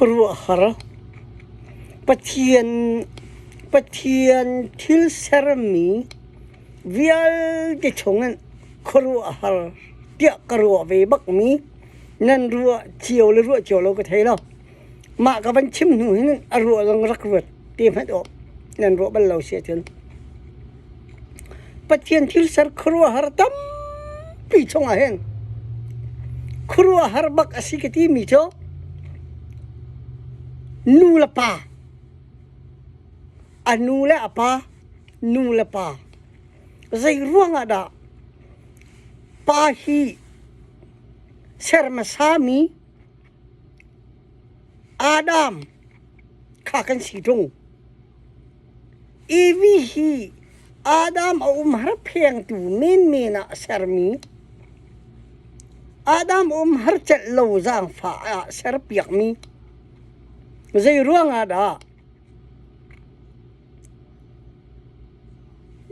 Khuaruahhar. Pathian Pathian thil sermi vialte chungin khuaruahhar tiah ka ruah ve bakmi nan ruah cio le ruah cio lo ka thei lo. Mah ka van chim hnu hin a ruah zong rak ruat te hmanh awk nan ruah bal lo si ahcun. Pathian thil ser khuaruahhar tampi chungah hin khuaruahhar bak a si ka timi cu nu le pa a nu le a pa nu le pa zei ruangah dah pa hi ser hmasami Adam kha kan si ṭung. Evi hi Adam a umhar phengtu menmen ah a sermi, Adam umhar celh lo zaangfah ah serpiakmi, zei ruangah dah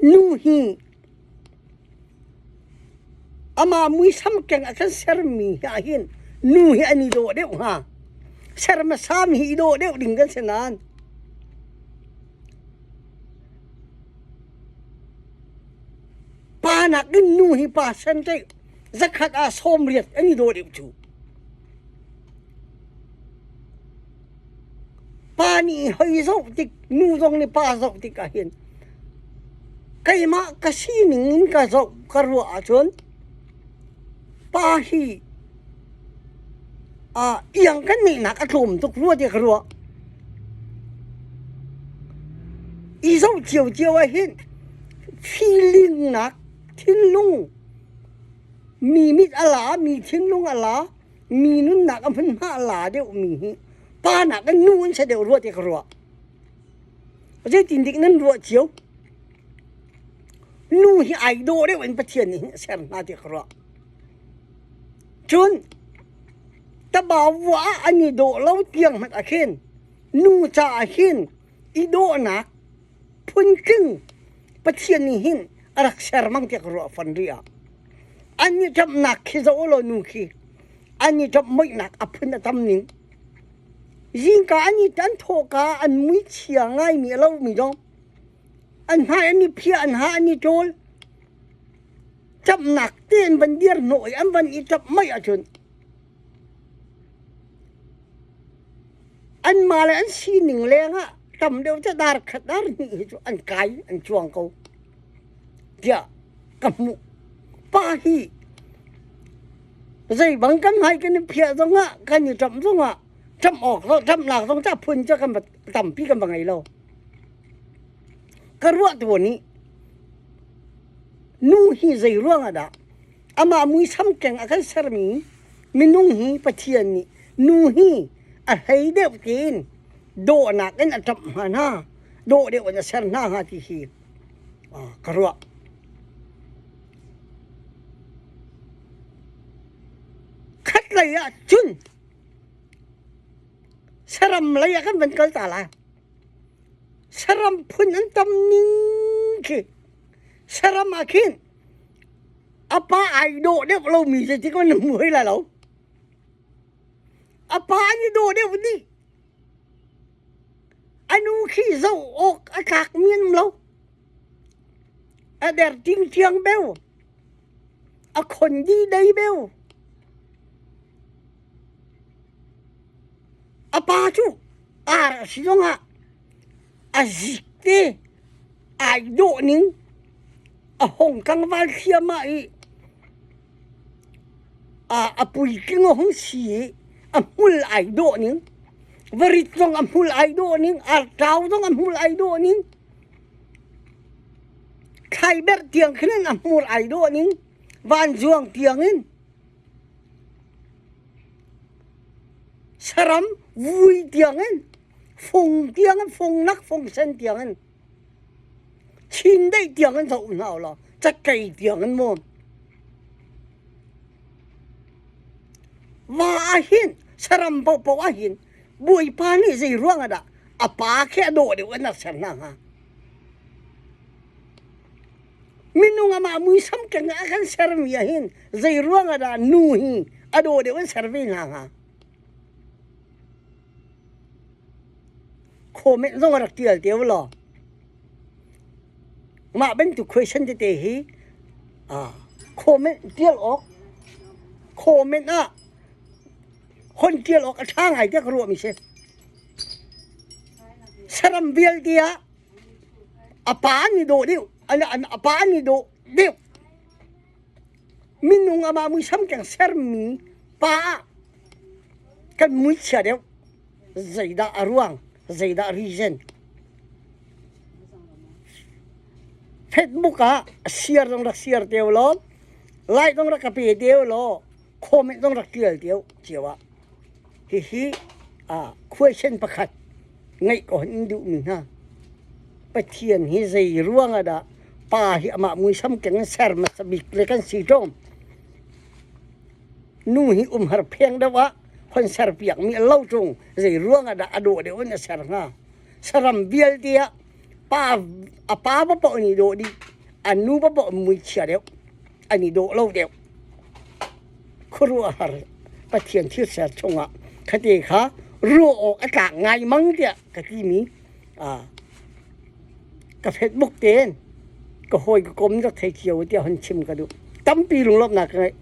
nu hi Amah muisam keng a kan sermi ah hin nu hi an i dawh deuh hnga. Ser hmasami hi i dawh deuh ding kan si nain pa nakin nu hi pa sen ṭeih zakhat ah 80 an i dawh deuh cu. Pa nih hoi zoh tik, nu zong nih pa zoh tik ahhin keimah ka sining in ka zoh ka ruah ahcun pa hi iang kan ngeihnak a tlawm tuk rua tiah ka ruah. I zoh ciocio ahhin feeling nak thinlung mi mit a la, mi thinlung a la, mi nunnak a hmunhma a la deuhmi hi pa nakin nu an si deuh rua ti ka ruah. Zeitindik nan ruah cio? Nu hi ai dawh deuh in Pathian nih a ser hna ti ka ruah. Cun tabau vua ah an i dawh lo tiang hmanh ah khin nu caah hin i dawhnak phuntling Pathian nih hin a rak ser mang tiah ka ruah fon rih ah. An i ṭamhnak khi zoh law nu khi an i ṭamh muihnak a phun a tam ning. Zingka an i an thawhka an mui chia ngaimi a lomi zong an hmai an i phiah an ha an i ṭawl. Ṭamhnak tein van dir hnawh i an van i ṭamh mei ahcun Anmah le an sining lengah tam deuh cu dar khat dar hnih hi cu an kai an cuang ko tiah ka hmuh. Pa hi zei bang kan hmai kan i phiah zongah kan i ṭamh zongah ṭamh awk ṭamhnak zong ca phun cu kan va tampi kan va ngei lo. Ka ruah tu nih nu hi zei ruangah dah amah muisam keng a kan sermi minung hi Pathian nih nu hi a hlei deuh tiin dawhnak in a ṭamh hnga hna dawh deuh in a ser hna hnga ti hi ka ruah. Khatlei ah cun saram lei ah kan van kal ta lai. Saram phun an tam ning khi saram ah khin A pa ai dawh deuh lomi cu ti kan hmu hoi lai lo. A pa an i dawh deuh dih. A nu khi zoh awk a tlak mi an um lo. A der tingtiang beu. A khon di dei beu. A pa cu ar a si zongah a zik te ai dawh ning a hong tlangval thliahmah i a puitling a hung si i a hmul ai dawh ning varit zong a hmul ai dawh ning artau zong a hmul ai dawh ning thlaiberh tiang khin in a hmur ai dawh ning vanzuang tiang in saram vui tiang in fung tiang in fung nak fung sen tiang in chindeih tiang in zoh hna ulaw cakei tiang in maw va ah hin saram paohpaoh ah hin bawipa nih zei ruang ah dah a pa khi a dawh deuh in a ser hna hnga minung amah muisam keng a kan sermi ah hin zei ruang ah dah nu hi a dawh deuh in ser ve hna hnga? Comment zong a rak tial te law. Mah bantuk question tete hi comment tial awk comment ah hon tial awk a ṭha ngai tiah ka ruahmi si. Saram vialte ah a pa an i dawh deuh, a pa an i dawh deuh. Minung amah muisam keng sermi pa ah kan muichia deuh. Zeidah a ruang? Zeidah reason? Facebook ah share zong rak share te law, like zong rak ka pe te law, comment zong rak tial te cio ah. Hihi ah question pakhat ngeih ko in duhmi hna. Pathian hi zei ruang ah dah pa hi amah muisam keng in ser hmasa bik le kan si ṭung. Nu hi umhar pheng deuh ah hon serpiakmi a lo ṭung zei ruang ah dah a dawh deuh in a ser hnga. Saram vialte ah pa a pa paoh an i dawh dih, a nu paoh muichia deuh, an i dawh lo deuh. Khuaruahhar Pathian thil ser chungah khate kha ruah awk a tlak ngai mang tiah ka timi ka Facebook tein ka hawi ka kom rak thei cio tiah hun chim ka duh. Tampi lunglawmhnak ka ngei.